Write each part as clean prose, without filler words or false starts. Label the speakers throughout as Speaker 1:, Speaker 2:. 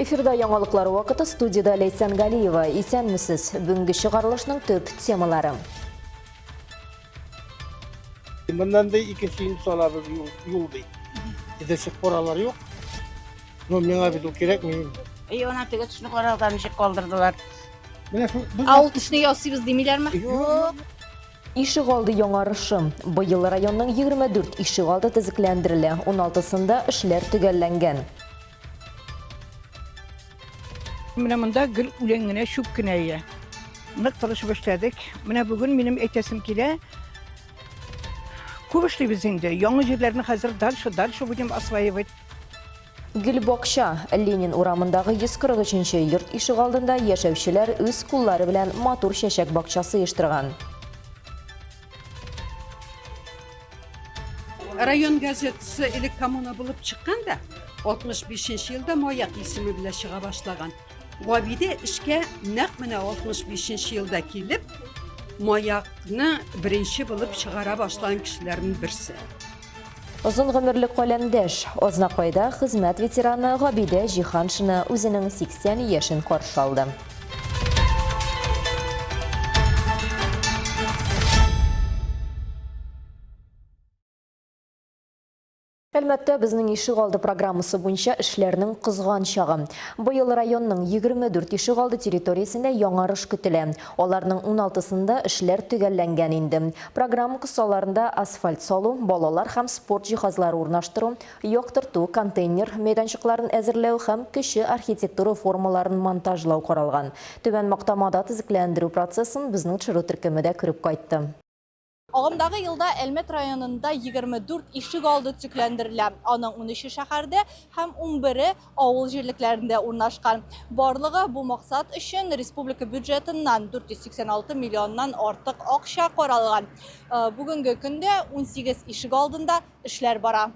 Speaker 1: Эфирда яңалыклар вакыты студиядә Ләйсән Галиева. Исәнмесез. Бүгенге чыгарылышның төп темалары.
Speaker 2: Моннан да икенче инде салабыз юл, юл ди. До сих пор алар юк. Ну, миңа бит ул кирәкми.
Speaker 3: И, ана теге төшне караудан ничек калдырдылар.
Speaker 2: Менә шул без
Speaker 4: Ә ул төшне ясыйбыз димиләрме?
Speaker 2: Юк.
Speaker 1: Ишегалды яңарышы. Быел районның 24 ишегалды төзекләндерелә, 16-сында эшләр төгәлләнгән.
Speaker 5: Менә монда гел үлән генә, чүп кенә ия. Нык тырышып эшләдек. Менә бүген минем әйтәсем килә, күп эшлибез инде. Яңа җирләрне хәзер дальше, дальше будем осваивать.
Speaker 1: Гөлбакча, Ленин урамындагы 143 нче йорт ишегалдында яшәүчеләр үз куллары белән матур чәчәк бакчасы оештырган.
Speaker 6: Район газетасы элек Коммуна булып чыккан да, 65 нче елда Маяк исеме белән чыга башлаган. Габидә эшкә нәкъ менә 65 нче елда килеп, Маякны беренче булып чыгара башлаган кешеләрнең берсе.
Speaker 1: Озын гомерле каләмдәш, Азнакайда хезмәт ветераны Габидә Җиһаншина үзенең 80 яшен каршы алды. Әлмәттә безнең ишегалды программасы буенча эшләрнең кызган чагы. Быел районның 24 ишегалды территориясендә яңарыш көтелә. Аларның 16-сында эшләр төгәлләнгән инде. Программа кысаларында асфальт салу, балалар һәм спорт җиһазлары урнаштыру, яктырту, контейнер мәйданчыкларын әзерләү һәм кече архитектура формаларын монтажлау каралган. Түбән Мактамада төзекләндерү процессын безнең төшерү төркеме дә күреп кайтты.
Speaker 4: Агымдагы елда Әлмәт районында 24 ишек алды төзекләндерелә. Аның унөче шәһәрдә һәм унбере авыл җирлекләрендә урнашкан. Барлыгы бу максат өчен республика бюджетыннан 486 миллионнан артык акча каралган. Бүгенге көндә 18 ишек алдында эшләр бара.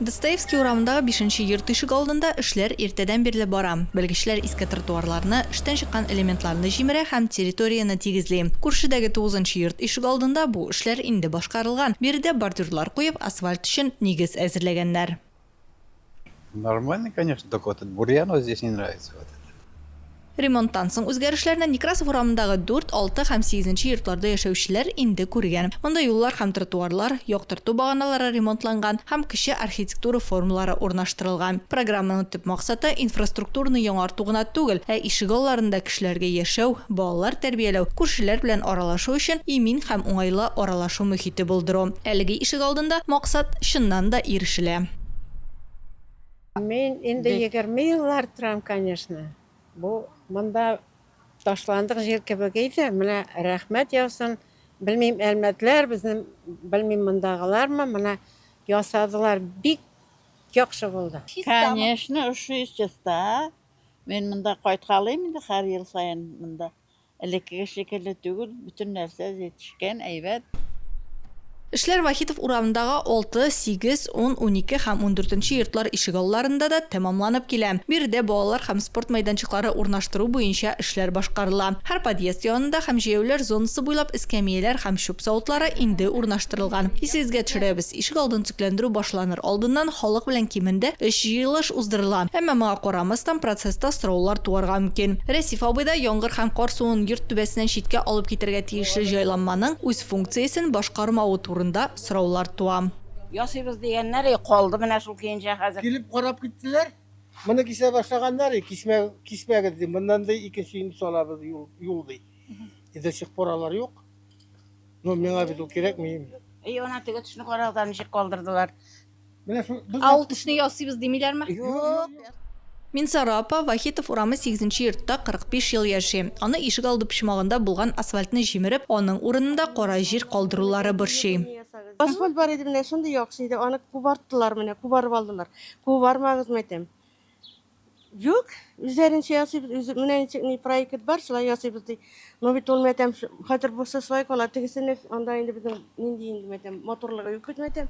Speaker 7: Достоевский урамындагы бишенче йорт ишегалдында эшләр иртәдән бирле бара. Белгечләр иске тротуарларны, эштән чыккан элементларны җимерә һәм территорияне тигезли. Күршедәге тугызынчы йорт ишегалдында бу эшләр инде башкарылган. Биредә бордюрлар куеп, асфальт өчен нигез әзерләгәннәр.
Speaker 8: Нормально, конечно, только вот этот бурьян вот здесь не нравится. Вот это.
Speaker 7: Ремонттан соң үзгәрешләрне Некрасов урамындагы 4, 6 һәм 8 йортларда яшәүчеләр инде күргән. Монда юллар һәм тротуарлар, яктырту баганалары ремонтланган һәм кече архитектура формалары урнаштырылган. Программаның төп максаты, инфраструктураны яңарту гына түгел, ә ишегалларында кешеләргә яшәү, балалар тәрбияләү, күршеләр белән аралашу өчен имин һәм уңайлы аралашу мохите булдыру. Әлеге ишегалдында максат чыннан да ирешелә.
Speaker 9: Мин инде 20 еллар торам, конечно. Бу монда ташландык җир кебек иде. Менә рәхмәт яусын. Белмим, әлмәтләр, безнең, белмим, мондагылармы, менә ясадылар, бик яхшы булды.
Speaker 3: Конечно, ошый, чиста. Мин монда кайткалыйм инде һәр ел саен монда. Элеккеге шикелле түгел, бөтен нәрсә җитешкән, әйбәт.
Speaker 7: Эшләр Вахитов урамындагы 6, 8, 10, 12 һәм ундүртенче йортлар ишегалларында да тәмамланып килә. Биредә балалар һәм спорт мәйданчыклары урнаштыру буенча эшләр башкарыла. Һәр подъезд янында һәм җәяүләр зонасы буйлап эскәмияләр һәм чүп савытлары инде урнаштырылган. Исегезгә төшерәбез, Ишегалдын төзекләндерү башланыр алдыннан халык белән кимендә өч җыелыш уздырыла. Әмма моңа карамастан, процесста сораулар туарга мөмкин. Рәсиф абый да яңгыр һәм кар суын йорт түбәсеннән читкә алып китәргә тиешле җайланманың үз функциясен башкармавы турында сораулар туа.
Speaker 3: Ясыйбыз дигәннәр, и калды менә шул көенчә хәзер.
Speaker 2: Килеп карап киттеләр. Моны кисә башлаганнар, и кисмә, кисмәгез ди. Моннан ди икенче өйне салабыз, юл, юл ди. И до сих пор алар юк. Ну, миңа бит ул кирәкми.
Speaker 3: И, ана теге төшне карагыз, ничек калдырдылар.
Speaker 2: Менә шул без
Speaker 4: Ә ул төшне ясыйбыз димиләрме?
Speaker 3: Юк.
Speaker 7: Минсара апа Вахитов урамы сигезенче йортта 45 ел яши. Аны ишек алды почмагында булган асфальтны җимереп, аның урынында кара җир калдырулары борчый.
Speaker 9: Асфальт бар иде менә, шундый яхшы иде, аны кубарттылар менә, кубарып алдылар. Кубармагыз, мәйтәм. Юк, үзләренчә ясыйбыз, үзе менә ничек ни проект бар, шулай ясыйбыз ди. Но бит ул мәтәм, хәзер булса шулай кала, тегесе анда инде безнең нинди инде мәтәм, матурлыгы юк бит мәтәм.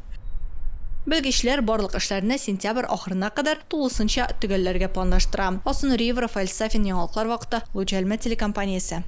Speaker 7: Белгечләр барлык эшләрне сентябрь ахырына кадәр тулысынча төгәлләргә планлаштыра. Алсу Нуриева, Рафаэль Сафин, Яңалыклар вакыты, Луч Әлмәт телекомпаниясе.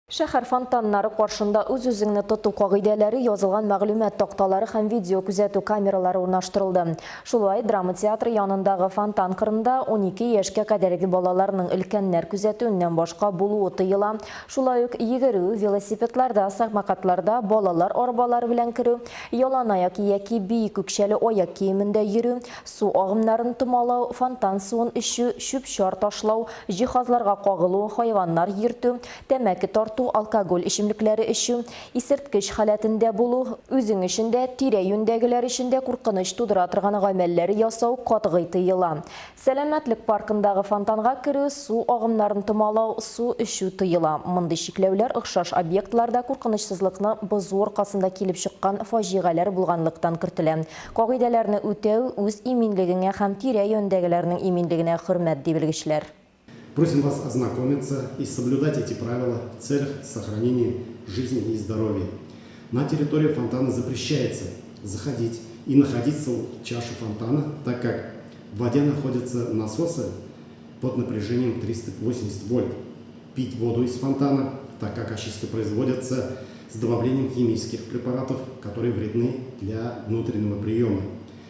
Speaker 1: Шәһәр фонтаннары каршында үз-үзеңне тоту кагыйдәләре язылган мәгълүмат такталары һәм видеокүзәтү камералары урнаштырылды. Шулай, драма театры янындагы фонтан кырында 12 яшькә кадәрге балаларның өлкәннәр күзәтүеннән башка булуы тыела. Шулай ук йөгерү, велосипедларда, самокатларда балалар арбалары белән керү, яланаяк яки биек үкчәле аяк киемендә йөрү, су агымнарын томалау, фонтан суын эчү, чүп-чар ташлау, җиһазларга кагылу, хайваннар йөртү, Тәмәке тарту, алкоголь эчемлекләре эчү, исерткеч халәтендә булу, үзең өчен дә, тирә-юньдәгеләр өчен дә куркыныч тудыра торган гамәлләр ясау катгый тыела. Сәламәтлек паркындагы фонтанга керү, су агымнарын томалау, су эчү тыела. Мондый чикләүләр охшаш объектларда куркынычсызлыкны бозу аркасында килеп чыккан фаҗигаләр булганлыктан кертелә. Кагыйдәләрне үтәү, үз иминлегеңә һәм тирә-юньдәгеләрнең иминлегенә хөрмәт, ди белгечләр.
Speaker 10: Просим вас ознакомиться и соблюдать эти правила в целях сохранения жизни и здоровья. На территорию фонтана запрещается заходить и находиться у чаши фонтана, так как в воде находятся насосы под напряжением 380 вольт. Пить воду из фонтана, так как очистка производится с добавлением химических препаратов, которые вредны для внутреннего приема.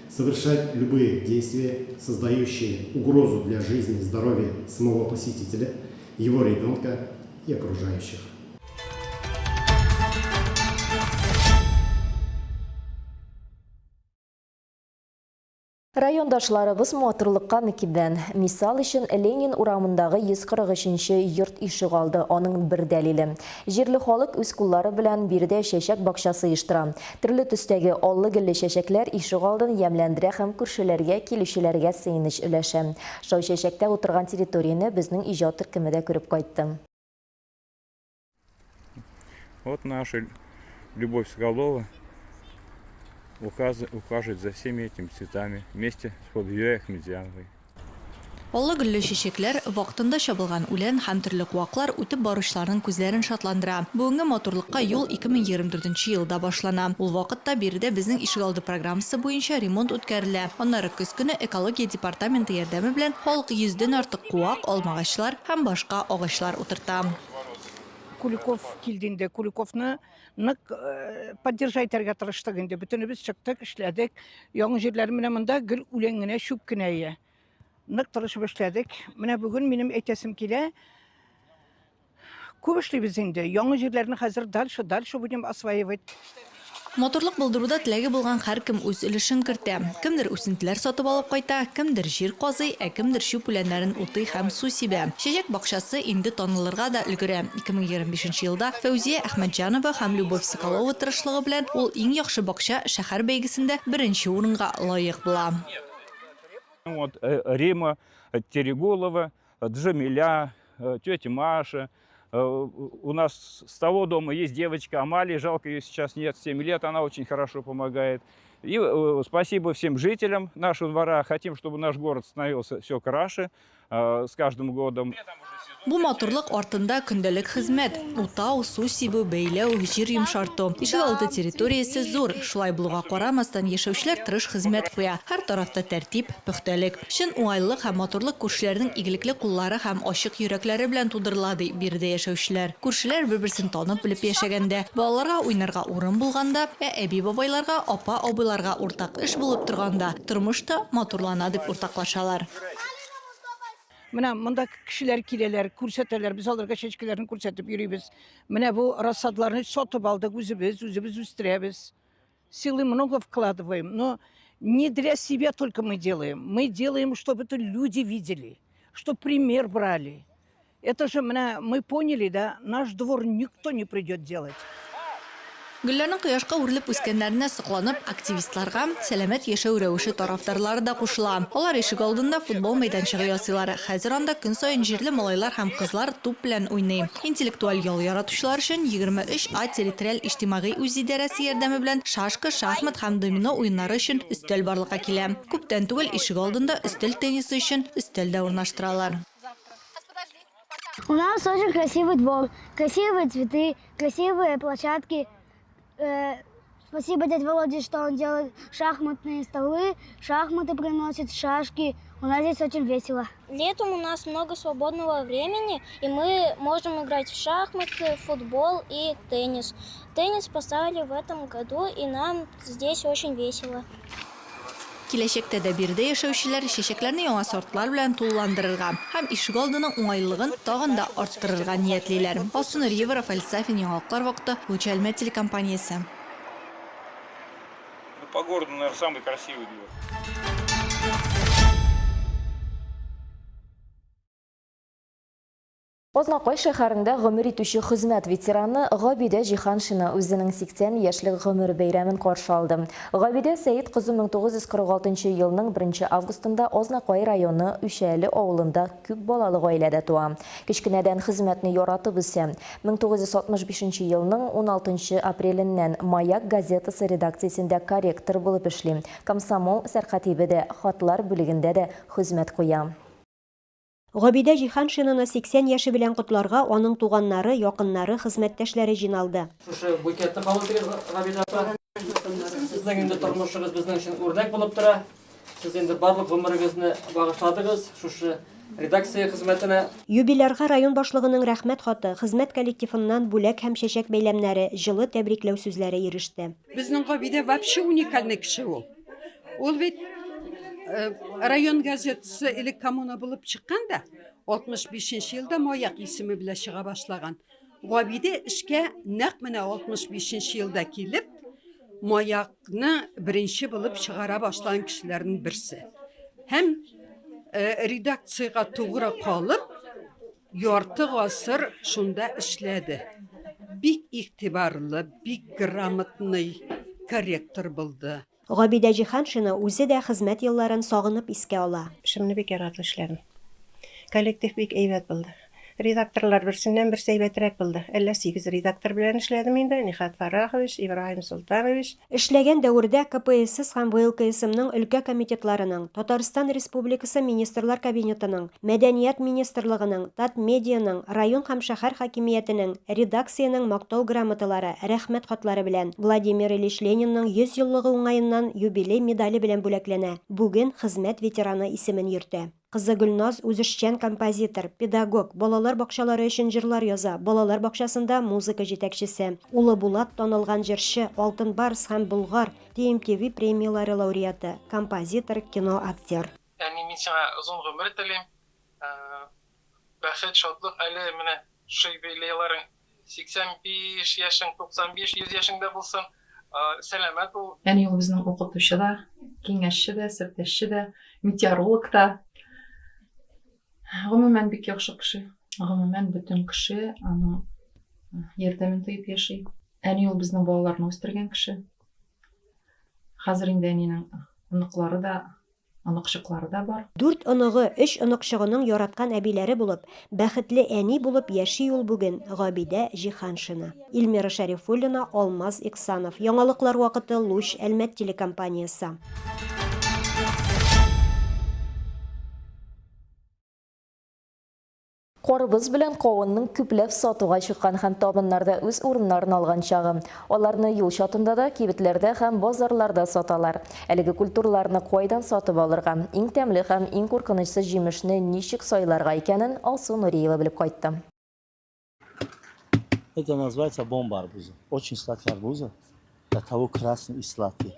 Speaker 10: Совершать любые действия, создающие угрозу для жизни и здоровья самого посетителя, его ребенка и окружающих.
Speaker 1: Райондашларыбыз матурлыкка мөкиббән. Мисал өчен, Ленин урамындагы 143 нче йорт ишегалды, аның бер дәлиле. Җирле халык үз куллары белән биредә чәчәк бакчасы оештыра. Төрле төстәге аллы-гөлле чәчәкләр ишегалдын ямьләндерә һәм күршеләргә, килүчеләргә сөенеч өләшә. Шау чәчәктә утырган территорияне безнең иҗат төркеме дә күреп кайтты.
Speaker 11: Вот наша Любовь Соколова ухаживает за всеми этими цветами вместе с Фабией Ахмедзяновой.
Speaker 7: Аллы-гөлле чәчәкләр, вакытында чабылган үлән һәм төрле куаклар үтеп баручыларның күзләрен шатландыра. Бүгенге матурлыкка юл 2024 нче елда башлана. Ул вакытта биредә Безнең ишегалды программасы буенча ремонт үткәрелә. Аннары көз көне экология департаменты ярдәме белән халык йөздән артык куак, алмагачлар һәм башка агачлар утырта.
Speaker 5: Куликов килде инде. Куликовны нык э, поддержать итәргә тырыштык инде. Бөтенебез чыктык, эшләдек. Яңа җирләр менә монда гел үлән генә, чүп кенә ие. Нык тырышып эшләдек. Менә бүген минем әйтәсем килә, күп эшлибез инде. Яңа җирләрне хәзер дальше, дальше будем осваивать.
Speaker 7: Матурлык булдыруда теләге булган һәркем үз өлешен кертә. Кемдер үсентеләр сатып алып кайта, кемдер җир казый, ә кемдер чүп үләннәрен утый һәм су сибә. Чәчәк бакчасы инде танылырга да өлгерә. 2025 нче елда Фәүзия Әхмәтҗанова һәм Любовь Соколова тырышлыгы белән ул Иң яхшы бакча шәһәр бәйгесендә беренче урынга лаек була.
Speaker 11: Вот Рима Терегулова, Джамиля, тетя Маша. У нас с того дома есть девочка Амалия, жалко ее сейчас нет, 7 лет, она очень хорошо помогает. И спасибо всем жителям нашего двора. Хотим, чтобы наш город становился все краше с каждым годом.
Speaker 7: Бу матурлык артында көндәлек хезмәт, утау, су сибү, бәйләү, җир йомшарту. Ишегалды территориясе зур, шулай булуга карамастан, яшәүчеләр тырыш хезмәт куя. Һәр тарафта тәртип, пөхтәлек. Чын уңайлылык һәм матурлык күршеләрнең игелекле куллары һәм ачык йөрәкләре белән тудырыла, ди биредә яшәүчеләр. Күршеләр бер-берсен танып-белеп яшәгәндә, балаларга уйнарга урын булганда, ә әби-бабайларга, апа-абыйларга уртак эш булып торганда, тормыш та матурлана, дип уртаклашалар.
Speaker 5: Менә монда кешеләр киләләр, күрсәтәләр. Без аларга чәчкәләрне күрсәтеп йөрибез. Менә бу рассадларны сатып алдык үзебез, үзебез үстерәбез. Силы много вкладываем, но не для себя только мы делаем. Мы делаем, чтобы это люди видели, чтобы пример брали. Это же менә мы поняли, да, наш двор никто не придет делать.
Speaker 7: Гөлләрнең кояшка үрелеп үскәннәренә сокланып, активистларга сәламәт яшәү рәвеше тарафдарлары да кушыла. Алар ишегалдында футбол мәйданчыгы ясыйлар. Хәзер анда көн саен җирле малайлар һәм кызлар туп белән уйный. Интеллектуаль ял яратучылар өчен 23 А территориаль иҗтимагый үзидарәсе ярдәме белән шашка, шахмат һәм домино уеннары өчен өстәл барлыкка килә. Күптән түгел ишегалдында өстәл теннисы өчен өстәл дә урнаштыралар.
Speaker 12: У нас очень красивый двор, красивые цветы, красивые площадки. Э, спасибо дяде Володе, что он делает шахматные столы, шахматы приносит, шашки. У нас здесь очень весело. Летом у нас много свободного времени, и мы можем играть в шахматы, футбол и теннис. Теннис поставили в этом году, и нам здесь очень весело.
Speaker 7: Киләчәктә дә биредә яшәүчеләр чәчәкләрне яңа сортлар белән тулыландырырга һәм ишегалдының уңайлылыгын тагын да арттырырга ниятлиләр. Алсу Нуриева, Рафаэль Сафин, Яңалыклар вакыты, Луч Әлмәт телекомпаниясе.
Speaker 11: Ну, по городу, наверное, самый красивый двор.
Speaker 1: Азнакай шәһәрендә гомер итүче хезмәт ветераны Габидә Җиһаншина үзенең 80 яшьлек гомер бәйрәмен каршы алды. Габидә Сәет кызы 1946 елның 1 августында Азнакай районы Үчәле авылында күп балалы гаиләдә туа. Кечкенәдән хезмәтне яратып үсә. 1965 елның 16 апреленнән Маяк газетасы редакциясендә корректор булып эшли. Комсомол сәркатибе дә, хатлар бүлегендә дә хезмәт куя.
Speaker 13: Габидә Җиһаншинаны 80 яше белән котларга аның туганнары, якыннары, хезмәттәшләре җыйналды.
Speaker 14: Шушы букетны кабул итегез, Габидә апа. Сезнең инде тормышыгыз безнең өчен үрнәк булып тора. Сез инде барлык гомерегезне багышладыгыз шушы редакция хезмәтенә.
Speaker 13: Юбилярга район башлыгының Рәхмәт хаты, хезмәт коллективыннан бүләк һәм чәчәк бәйләмнәре, җылы тәбрикләү сүзләре иреште.
Speaker 6: Безнең Габидә вообще уникальный кеше ул. Ул бит э, район газетасы элек коммуна булып чыккан да, 65 елда Маяк исеме белән чыга башлаган. Габидә эшкә нәкъ менә 65 елда килеп, Маякны беренче булып чыгара башлаган кешеләрнең берсе. Һәм э, редакциягә тугры калып, ярты гасыр шунда эшләде. Бик игътибарлы, бик грамотный корректор булды.
Speaker 13: Габидә Җиһаншина үзе дә хезмәт елларын сагынып искә ала.
Speaker 15: Эшемне бик яратып эшләдем. Коллектив бик әйбәт булды. Редакторлар берсеннән-берсе әйбәтрәк булды. Әллә сигез редактор белән эшләдем инде, Нихат Фәррахович, Ибраһим Солтанович.
Speaker 13: Эшләгән дәвердә КПСС һәм ВЛКСМның өлкә комитетларының, Татарстан Республикасы Министрлар Кабинетының, Мәдәният министрлыгының, Татмедианың, район һәм шәһәр хакимиятенең, редакциянең Мактау грамоталары, Рәхмәт хатлары белән, Владимир Ильич Ленинның 100 еллыгы уңаеннан юбилей медале белән бүләкләнә, бүген Хезмәт ветераны исемен йөртә. Кызы Гөлназ үзешчән композитор, педагог, балалар бакчалары өчен җырлар яза, балалар бакчасында музыка җитәкчесе. Улы Булат танылган җырчы, Алтын Барс һәм Болгар, TMTV премияләре лауреаты, композитор, киноактер.
Speaker 16: Әни, мин сиңа озын гомер телим. Бәхет, шатлык, әле менә шушы юбилейларың 85 яшең, 95, 100 яшең дә булсын. Сәламәт бул.
Speaker 17: Әни ул безнең укытучы да, киңәшче дә, сердәшче дә, метеоролог та. Гомумән, бик яхшы кеше. Гомумән, бөтен кеше аның ярдәмен тоеп яши. Әни ул безнең балаларны үстергән кеше. Хәзер инде әнинең оныклары да Оныкчыклары да бар.
Speaker 13: Дүрт оныгы, өч оныкчыгының яраткан әбиләре булып, бәхетле әни булып яши ул бүген Габидә Җиһаншина. Эльмира Шәрифуллина, Алмаз Иксанов. Яңалыклар вакыты, Луч, Әлмәт телекомпаниясе.
Speaker 1: Карбыз белән кавынның күпләп сатуга чыккан һәм табыннарда үз урыннарын алган чагы. Аларны юл чатында да, кибетләрдә һәм базарларда саталар. Әлеге культураларны кайдан сатып алырга, иң тәмле һәм иң куркынычсыз җимешне ничек сайларга икәнен Алсу Нуриева белеп кайтты.
Speaker 18: Это называется бомба арбуза. Очень сладкий арбуза. До того красный и сладкий.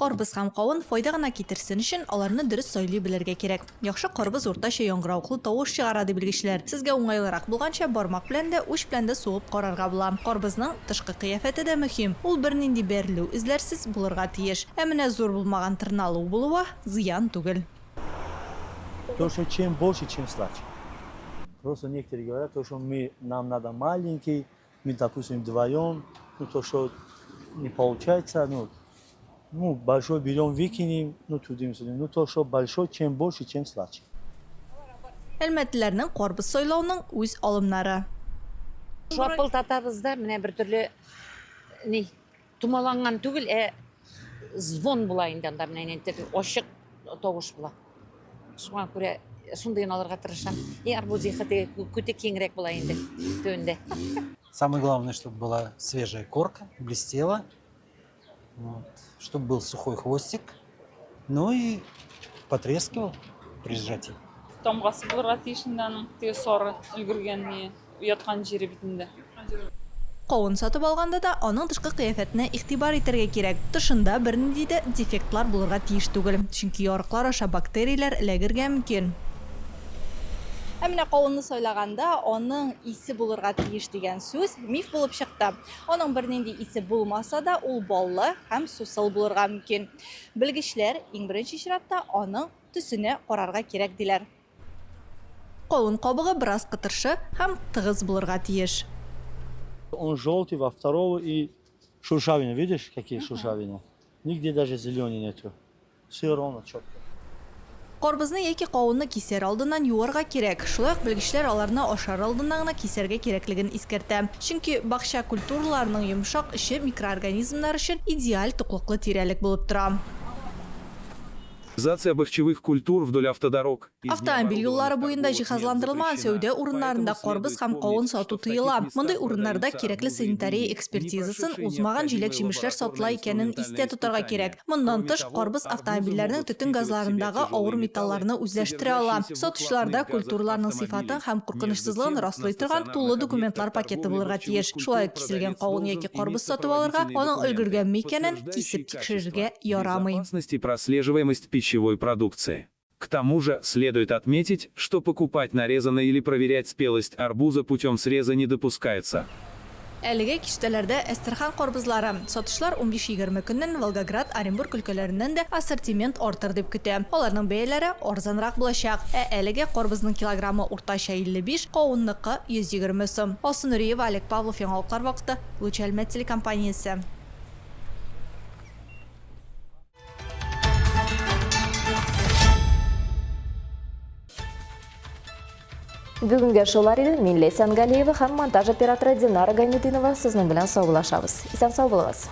Speaker 7: Карбыз һәм кавын файда гына китерсен өчен, аларны дөрес сайлый белергә кирәк. Яхшы карбыз уртача яңгыравыклы тавыш чыгара, ди белгечләр. Сезгә уңайлырак булганча, бармак белән дә, уч белән дә сугып карарга була. Карбызның тышкы кыяфәте дә мөһим. Ул бернинди бәрелү эзләрсез булырга тиеш. Ә менә зур булмаган тырналу булуы зыян түгел.
Speaker 18: То, что чем больше, чем слаще. Просто некоторые говорят, то, что мы, нам надо маленький, мы, допустим, вдвоем, ну, то, что не получается, ну, ну, большой берем, выкинем, ну, тудым-сюдым. Ну, то, что большой, чем больше, чем слаще.
Speaker 7: Әлмәтлеләрнең карбыз сайлауның үз алымнары.
Speaker 19: Шапылдатабыз да, менә бер төрле ни, томаланган түгел, ә звон була инде анда, менә ниндидер ачык тавыш була. Шуңа күрә шундыен алырга тырышам. И арбузиха теге күте киңрәк була инде төбендә.
Speaker 20: Самое главное, чтобы была свежая корка, блестела, вот, чтобы был сухой хвостик, ну и потрескивал. при сжатии.
Speaker 17: Тамгасы булырга тиеш инде аның, теге сары өлгергән ни, яткан җире бит инде.
Speaker 7: Кавын сатып алганда да аның тышкы кыяфәтенә игътибар итәргә кирәк. Тышында бернинди дә дефектлар булырга тиеш түгел, чөнки ярыклар аша бактерияләр эләгергә мөмкин.
Speaker 4: Ә менә кавынны сайлаганда аның исе булырга тиеш дигән сүз миф булып чыкты. Аның бернинди исе булмаса да, ул баллы һәм сусыл булырга мөмкин. Белгечләр, иң беренче чиратта, аның төсенә карарга кирәк, диләр.
Speaker 7: Кавын кабыгы бераз кытыршы һәм тыгыз булырга тиеш.
Speaker 18: Он желтый, во второго и шершавина, видишь, какие шершавины? Нигде даже зеленый нету. Все ровно, четко.
Speaker 7: Карбызны яки кавынны кисәр алдыннан юарга кирәк. Шулай ук белгечләр аларны ашар алдыннан гына кисәргә кирәклеген искәртә. Чөнки бакча культураларының йомшак эче микроорганизмнар өчен идеаль туклыклы тирәлек булып тора.
Speaker 21: Зация бахчевых культур вдоль автодорог.
Speaker 7: Автомобиль юллары буенда җиһазландырылмаган сәүдә урыннарында карбыз һәм кавын сату тыела. Мондый урыннарда кирәкле санитария экспертизасын узмаган җиләк-җимешләр сатыла икәнен истә тотарга кирәк. Моннан тыш, карбыз автомобильләрнең төтен газларындагы авыр металларны үзләштерә ала. Сатучыларда культураларның сыйфатын һәм куркынычсызлыгын раслый торган тулы документлар пакеты булырга тиеш. Шулай ук киселгән кавын яки карбыз сатып алырга, аның өлгергәнме икәнен кисеп тикшерергә ярамый.
Speaker 21: Безопасность и прослеживаемость пищевой продукции. К тому же, следует отметить, что покупать нарезанное или проверять спелость арбуза путем среза не допускается.
Speaker 7: Әлегә киштәләрдә Әстерхан карбызлары. Сатышлар унбиш-егерме көннән Волгоград, Оренбург өлкәләреннән дә ассортимент артыр дип көтә. Аларның бәяләре арзанрак булачак. Ә әлегә карбызның килограммы уртача 55, кавынныкы, 120 сум. Алсу Нуриева, Олег Павлов, Яңалыклар вакыты, Луч Әлмәт телекомпаниясе.
Speaker 1: Бүгенгә шулар иде. Мин Ләйсән Галиева һәм монтаж операторы Динара Гайнетдинова сезнең белән саубуллашабыз. Исән сау булыгыз.